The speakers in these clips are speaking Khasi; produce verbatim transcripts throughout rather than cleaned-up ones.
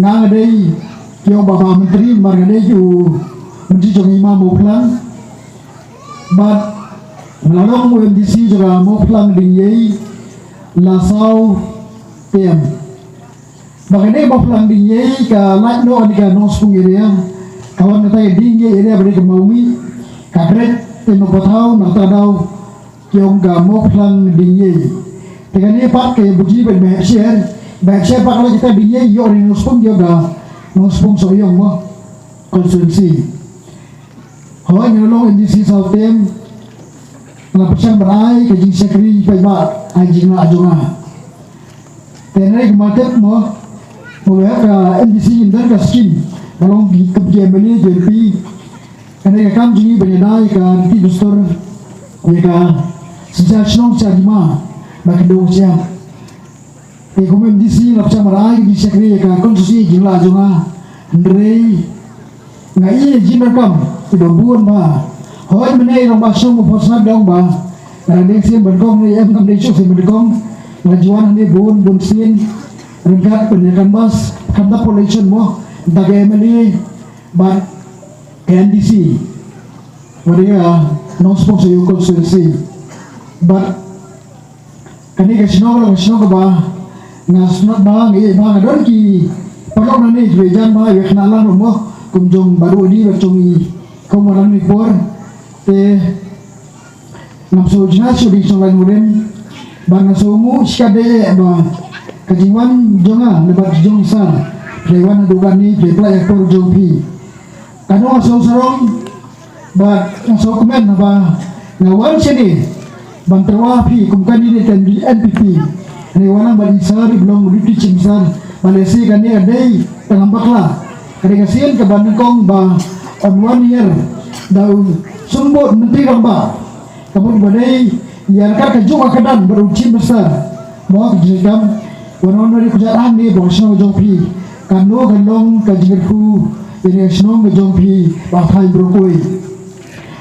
Nga dei ki ong ba ba myntri, namar nga dei ki u myntri jong i ma Mawphlang. Bad nga la long u M D C jong ka Mawphlang Diengïei la saw term. Ba kane Mawphlang Diengïei ka lait noh ha kane ka Nongspung area. Ka wan kata ka Diengïei area ba dei ka Mawmih, ka Bret, te Nongpathaw, na kata ka daw ki ong ka Mawphlang Diengïei. Te kane pat ka ïa buji bad ba hep sher, ba hep sher pat ka la kita Diengïei ïoh ïa Nongspung, ïoh ka Nongspung Sohiong mo constituency. Hooid, nga la long M D C saw term, nga la pyrshang ban ai ka jingshakri paidbah, ai jinglah jong nga. Te hynrei kumba tip mo, mo ba ka M D C ngim don ka skim ba long ki, ki M L A, ki M P. Kane ka kam jong ngi ban ïada ïa ka riti dustur, ïa ka synshar shnong synshar hima, ba ka dei shisha. Te kum M D C nga la pyrshang ban ai ka jingshakri ïa ka constituency, jinglah jong nga. Hynrei nga ïohi jingdonkam kiba bun bha. Hooid, mynne i rangbah shnong u Faustina u ong ba nga dang dei shisien ban kong, ne em, ngam dei shuh shisien ban kong. Nga la ju wan hangne bun bun sien ryngkat ban ïa canvass, khamtam population mo, da ka M L A bad ka M D C ba dei ka Nongspung Sohiong constituency. Bad kane ka shnong ka long ka shnong kaba nga sngewbha, nga ïeit bha, nga don ki paralok nangne kiba jan bha, kiba khynnah lang ruh mo, kum jong Bah Duhadi bad jong i Khun Wanrah nangne por. Te ngam sngewjynjar shuh, dei shnong Laitumkhrah, bad nga sngewnguh shikatdei ba ka jingwan jong nga, ne bad jong i Sir, phi la wan haduh kane, phi la pynlait ïa ka por jong phi. Katno nga sngewsarong bad nga sngewkmen haba nga wan shane ban tyrwa phi kum candidate N P P. Hynrei wat nang bad i Sir, i ba long Deputy Chief Minister, bad lehse kane ka dei tang ka bakla, ka dei ka sien kaba nyngkong ba yn wan ïa da u Symbud Myntri Rangbah. Ka mut ba dei ïa ka, ka jong ka kyrdan bad u Chief Minister. Mo ka jingkam, wan wan ri kujat hangne ba ka shnong ka jong phi. Kano ka long ka jingkyrkhu ïa ka shnong ka jong phi, ba phai bro koi.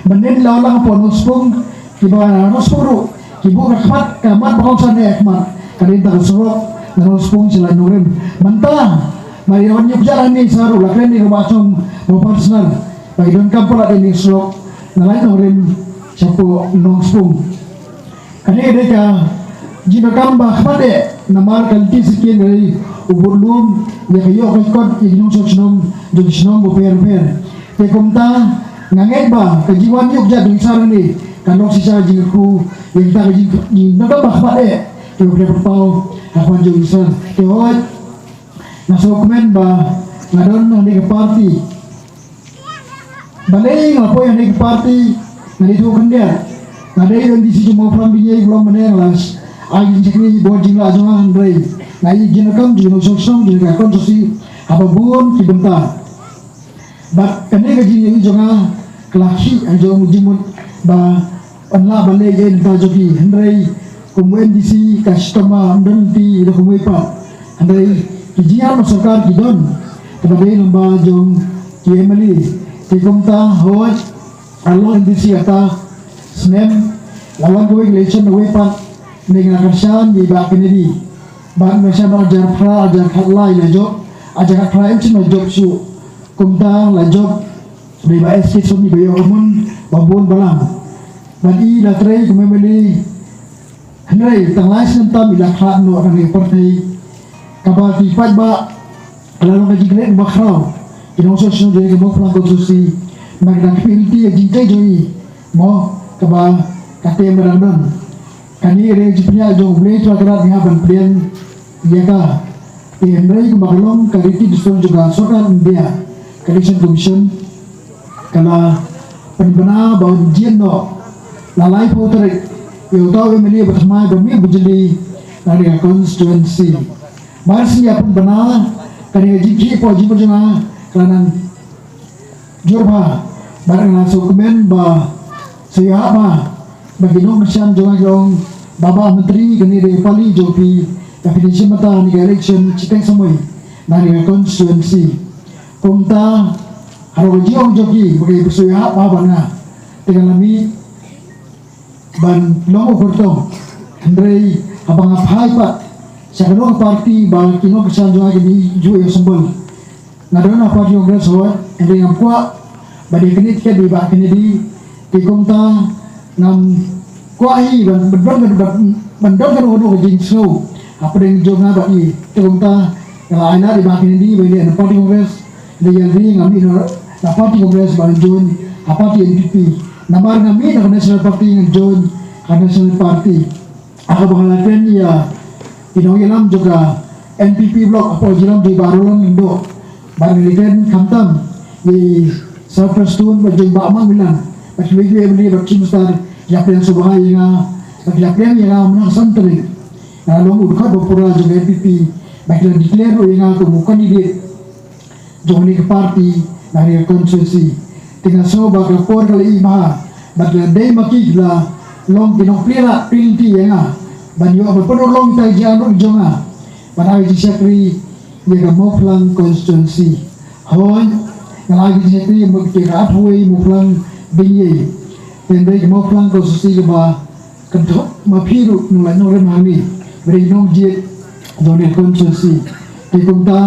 Mynnin la u lang hapoh Nongspung, kiba Nongspung ruh ki buh ka khmat, ka mat ba kongsan ne khmat. Ka dei tang ka surok na Nongspung sha Laitumkhrah. Mynta ma ïa wan ïa kujat hangne sa ruh la kren ïa ka ba shnong ba Faustina, ba ki donkam palat ïa ka surok na Laitumkhrah shapoh Nongspung. Kane ka dei ka jingdonkam ba khmat eh, namar ka lynti shisien ka dei u bud lum ïa ka ïoh ka kot ïa ki nongshong shnong jong ki shnong bapher bapher. Te kumta nga ngeit ba ka jingwan ïa u kjat jong i Sir hangne kan long shisha ka jingkyrkhu ïa kita ka jing, jingdonkam ba khmat eh, ïa u pyrthei pyrpaw ha khmat jong i Sir. Te hooid, nga sngewkmen ba nga don hangne ka party. Balei nga poi hangne ka party? Nga dei tu khyndiat. Nga dei M D C jong Mawphlang Diengïei, ka long mynne, nga la ai jingshakri bad jinglah jong nga, hynrei nga ïohi jingdonkam jong ki nongshong shnong jong ka constituency ha ba bun ki bynta. Bad kane ka jingïohi jong nga ka la khih ha jong u jingmut ba yn lah ban leh ïa ka bynta jong ki, hynrei kum u M D C ka shitom ba ym don lynti da kumwei pat. Hynrei ki jingïaid sorkar ki don, kaba dei lyngba jong ki M L A. Te kumta hooid, nga long M D C kata snem, la wan kawei ka election kawei pat, ne nga la kyrshan ïa i Bah Kennedy. Bad nga kyrshan ba hajar phra, hajar khatlai la jop, hajar khatphra em shym la jop shuh. Kumta la jop da i Bah S K Soni ba ïoh ka mon ba bun balang. Bad i la trei kum M L A, hynrei tang lai snem tam i la khlad noh na ka pyrthei. Kaba ki paidbah, la long ka jingkren ba khraw ki nongshong shnong jong ka Mawphlang constituency, namar ka dang kyrpad ïa ka jingtrei jong i, mo, kaba ka tem ba dang don. Kane ka dei ka jingpynïaid jong U Blei, to ka rat nga ban pdiang ïa ka. Te hynrei kumba ka long ka riti dustur jong ka sorkar India, ka Election Commission ka la pynbna ba un jin noh la laiphew tarik ïa uta u M L A ba thymmai ba mih bujli na ka constituency. Mar shen ïa pynbna, kane ka jingkhih hapoh jingmut jong nga ka la nang jur bha, bad nga sngewkmen ba sngewhap bha ba ki nongkyrshan jong nga ki ong ba, Bah Myntri, kane dei ka pali jong phi, ba phin ïashim bynta ha kane ka election shiteng samoi na kane ka constituency. Kumta haroh ka jingong jong ki ba ki sngewhap bha bad nga, te nga la mih ban long u kyrtong. Hynrei haba nga phai pat sha kano ka party ba ki nongkyrshan jong nga kin ïoh ïa u symbol, Nga don ha party Congress hooid, hynrei ngam kwah ban ïa kane tiket ïa i Bah Kennedy. Te kumta ngam kwah hi ban, ban don, ban, ban don kano kano ka jingsngew hapdeng jong nga bad i. Te kumta nga la ai lad ïa i Bah Kennedy ban ïa na party Congress. Hynrei ïa lade ngam mih na party Congress ban join ha party N P P. Namar nga mih na ka National Party, ngan join ha National Party. Ha kaba nga la kren ïa ki nongïalam jong ka N P P block hapoh jingïalam jong i Bah Roland Lyngdoh. Bad nga la kren khamtam ïa i Sir Prestone bad jong i Bah Amang Whelan bad kiwei kiwei, bad ki Chief Minister ki la pdiang sngewbha ïa nga, bad ki la pdiang ïa nga mynta ha san tarik. Nga la long u dkhot ba pura jong ka N P P bad ki la declare ruh ïa nga kum u candidate jong kane ka party na kane ka constituency. Te nga sngew ba ka por ka la ïaid bha bad ka la dei ma ki, ki la long ki nongplie rah plie lynti ïa nga ban ïoh ban pynurlong ïa ka jingangnud jong nga ban ai jingshakri ïa ka Mawphlang constituency. Hooid, nga la ai jingshakri ïa ka Athuwei, Mawphlang, Binglei. Te hynrei ka Mawphlang constituency kaba kynthup ma phi ruh nonglait nongrim hangne, ba dei nongjied jong kane ka constituency. Te kumta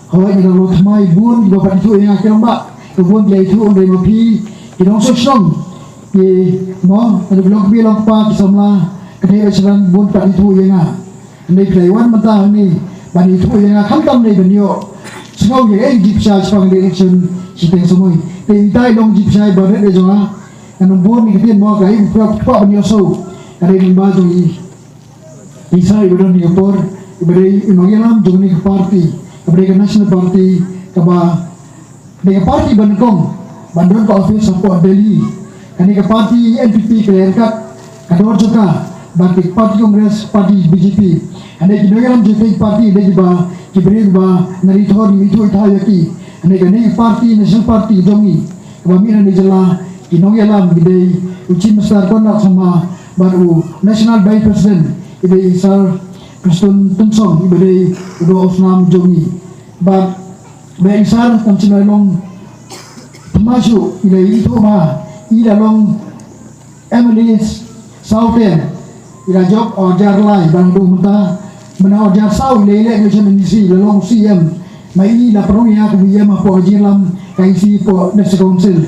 hooid, nga dang long thymmai, bun kiba pat ithuh ïa nga ki rangbah, bun ki la ithuh, hynrei ma phi ki nongshong shnong, ki, mo, ki long kmie long kpa, ki samla, ki dei ba sdang, bun pat ithuh ïa nga. Hynrei phi la wan mynta hangne ban ithuh ïa nga khamtam ne ban ïoh sngew ïa ka jingpynshai shaphang election shiteng samoi. Te ita i long jingpynshai ba rit jong nga. Ngan ym bun ïa ka ktien, mo, kaei kaba kwah ban ïohsngew ka dei lyngba jong i, i Sir iba don ha kane ka por, iba dei i nongïalam jong kane ka party, kaba dei ka National Party, kaba dei ka party ba nyngkong ban don ka office hapoh Delhi. Kane ka party N P P ka la ïaryngkat ka dor jong ka bad ka party Congress, party B J P. Hynrei ki nongïalam jong kane ka party dei kiba, ki briew ba ngi rit, ngi ithuh ithaw ïa ki. Hynrei kane ka party, National Party jong ngi, kaba mih na kane ka jylla, ki nongïalam ki dei u Chief Minister Conrad Sangma bad u National Vice President i dei i Sir Prestone Tynsong, iba dei u doh u snam jong ngi. Bad ba i Sir kam shym la long thymmai shuh, i la ithuh bha, i la long M L A saw term, i la jop arhajar lai, bad haduh mynta, mynta arhajar saw i la ïaleh election M D C, i la long C M. Ma i la pynrung ïa ka B M hapoh ka jingïalam ka E C hapoh District Council.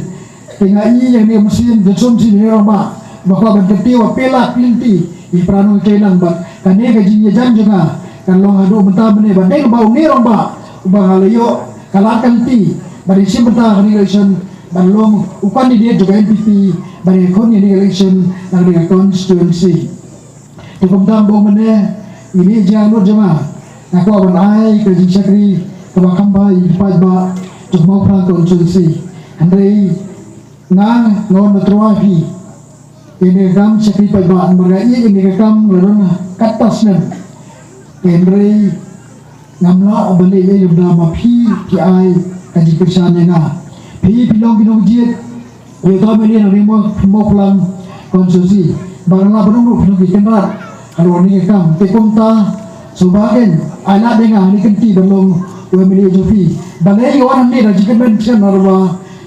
Te nga i ïa kane ka mynsiem jingshong shi ne rangbah ba kwah ban kyntiew ba pela pynti ïa para nongtrei lang bad kane ka jingïajan jong nga kan long haduh mynta mynne ba dei ba une rangbah uba nga la ïoh ka lad ka lynti ban ïashim bynta ha kane ka election ban long u candidate jong ka N P P ban ïakhun ïa kane ka election na kane ka constituency. Te kumta ba mynne ine i jingangnud jong nga, nga kwah ban ai ka jingshakri kaba kham bha ïa ki paidbah jong ka Mawphlang constituency. Hynrei nga, nga wan ban tyrwa ïa phi ïa kane ka kam shakri paidbah namar nga ïeit ïa kane ka kam, nga la don katto snem. Hynrei ngam lah ban leh ei ei lymda ma phi phi ai ka jingkyrshan ïa nga. Phi phi long ki nongjied ïa uta u M L A na Mawphlang constituency. Ba nga lah ban ong ruh phi long ki kynrad halor kane ka kam. Te kumta sngewbha keiñ ai lad ïa nga ha kane ka kynti ban long u M L A jong phi. Balei nga wan hangne da jingkyrmen shen, namar ba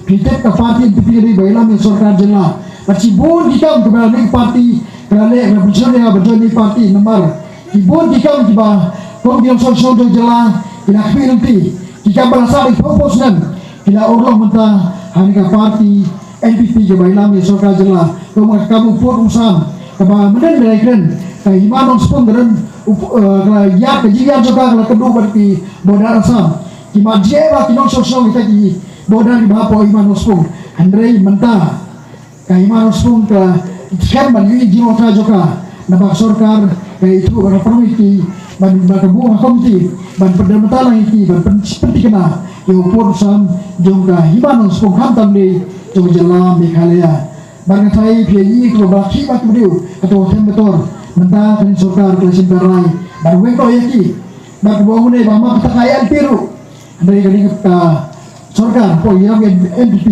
phi tip ka party N P P ka dei ba ïalam ïa ka sorkar jylla. Bad shibun ki kam kiba kane ka party ka la leh, ka la pynshong ïa nga ban join kane ka party namar ki bun ki kam kiba kum ki nongshong shnong jong ka jylla ki la khmih lynti. Ki kam ba la sah da ki phew phew snem ki la urlong mynta ha kane ka party N P P kaba ïalam ïa ka sorkar jylla. Kum ka kam u pud u sam kaba mynnin ba la kren, ka Hima Nongspung ka don u, eh, ka la ïap, ka jingïap jong ka ka la kynduh bad ki border Assam. Ki mad jingeh bad ki nongshong shnong kita ki border kiba hapoh Hima Nongspung. Hynrei mynta ka Hima Nongspung ka skhem ban ïohi jingmyntoi jong ka, naba ka sorkar ka ithuh bad ka pynrung ïa ki ban, ban ka buh ha komiti ban pyndonkam lang ïa ki ban pyn-, pynthikna ïa u pud u sam jong ka Hima Nongspung khamtam lei jong ka jylla Meghalaya. Bad nga tharai phi ïohi kaba khih bha ki briew, kato ka them ka tor. Mynta kane ka sorkar ka la shim ka rai ban weng noh ïa ki. Bad kaba ong ne ba ma kata ka I L P ruh, hynrei kane ka sorkar hapoh ïa ka N P P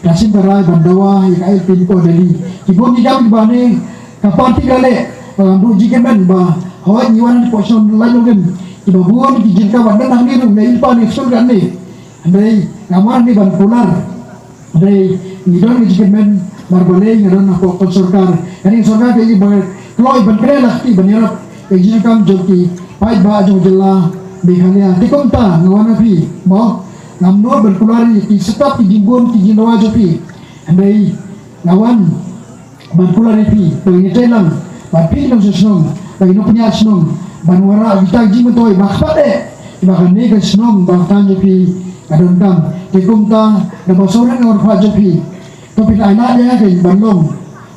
ka shim ka rai ban dawa ïa ka I L P hapoh Delhi. Ki bun ki kam kiba ne ka party ka leh, ba ngam duh jingkyrmen ba hooid ngi wan hapoh shnong Laitnongrim, kiba bun ki jingkyrmen ba dang hangne ruh, ne i pa ne skul kane. Hynrei ngam wan hangne ban kular. Hynrei ngi don ka jingkyrmen namar balei nga don hapoh ka sorkar. Kane ka sorkar ka ïohi ba kloi ban kren la ki ban ïarap ïa ka jingdonkam jong ki paidbah jong ka jylla Meghalaya. Te kumta nga wan ha phi, mo, Ngam nud ban kular ïa ki setup ki jingbun ki jingdawa jong phi. Hynrei nga wan ban kular ïa phi, ba ngin ïatrei lang, ba phi ki nongshong shnong, ba ki nongpynïaid shnong, ban wanrah kita ki jingmyntoi ba kpat eh ba kane ka shnong ba ka thaiñ jong phi ka donkam. Te kumta, da ba sngewrit nga wan phah jong phi, to phin ailad ïa nga kein ban long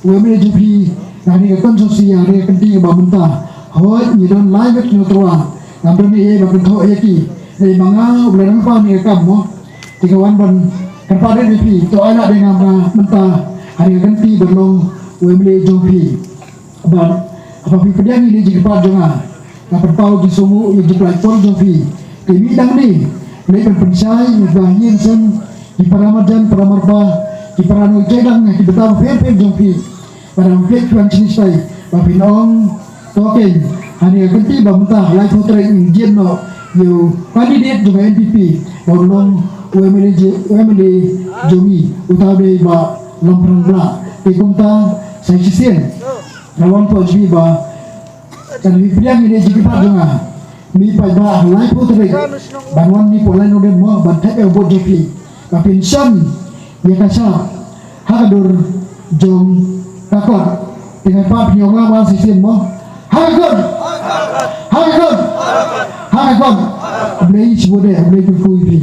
u M L A jong phi na kane ka constituency, ha kane ka kynti ba mynta. Hooid, ngi don lai ngut ki nongtyrwa, ngam don ei ei ban kynthoh ïa ki. Hynrei ma nga, U Blei u la pynpaw ïa ka kam mo. Te nga wan ban kyrpad ïa phi, to ailad ïa nga mynta ha kane ka kynti ban long u M L A jong phi. Bad haba phi pdiang ïa kine ki jingkyrpad jong nga, nga pynpaw jingsngewnguh ïa ki jingpynlait por jong phi. Te mynta ngi leit ban pynshai ïa ki ba ha ïing ha sem, ki para marjan, para marpa, ki para nongtrei dang, ki bynta bapher bapher jong phi. Bad nga peit phi wan shane shatai, ba phin ong, to kein, ha kane ka kynti ba mynta, laiphew tarik ngin jin noh ïa u candidate jong ka N P P ban long u M L A, u M L A jong ngi, uta u dei Bah Lamphrang Blah. Te kumta, sa shisien nga wan poi jong phi ba, kan phi pdiang ïa kine ki jingkyrpad jong nga. Mih paidbah, ha laiphew tarik ban wan mih poi line order mo, ban thep ïa u vote jong phi, ba phin shon ïa ka shap ha ka dur jong ka kot. Te nga kwah phin ïoh lang ba shisien mo. Ha ka kot! Ha ka kot! Ha ka kot! U Blei u sngewbha, U Blei u kyrkhu ïa phi.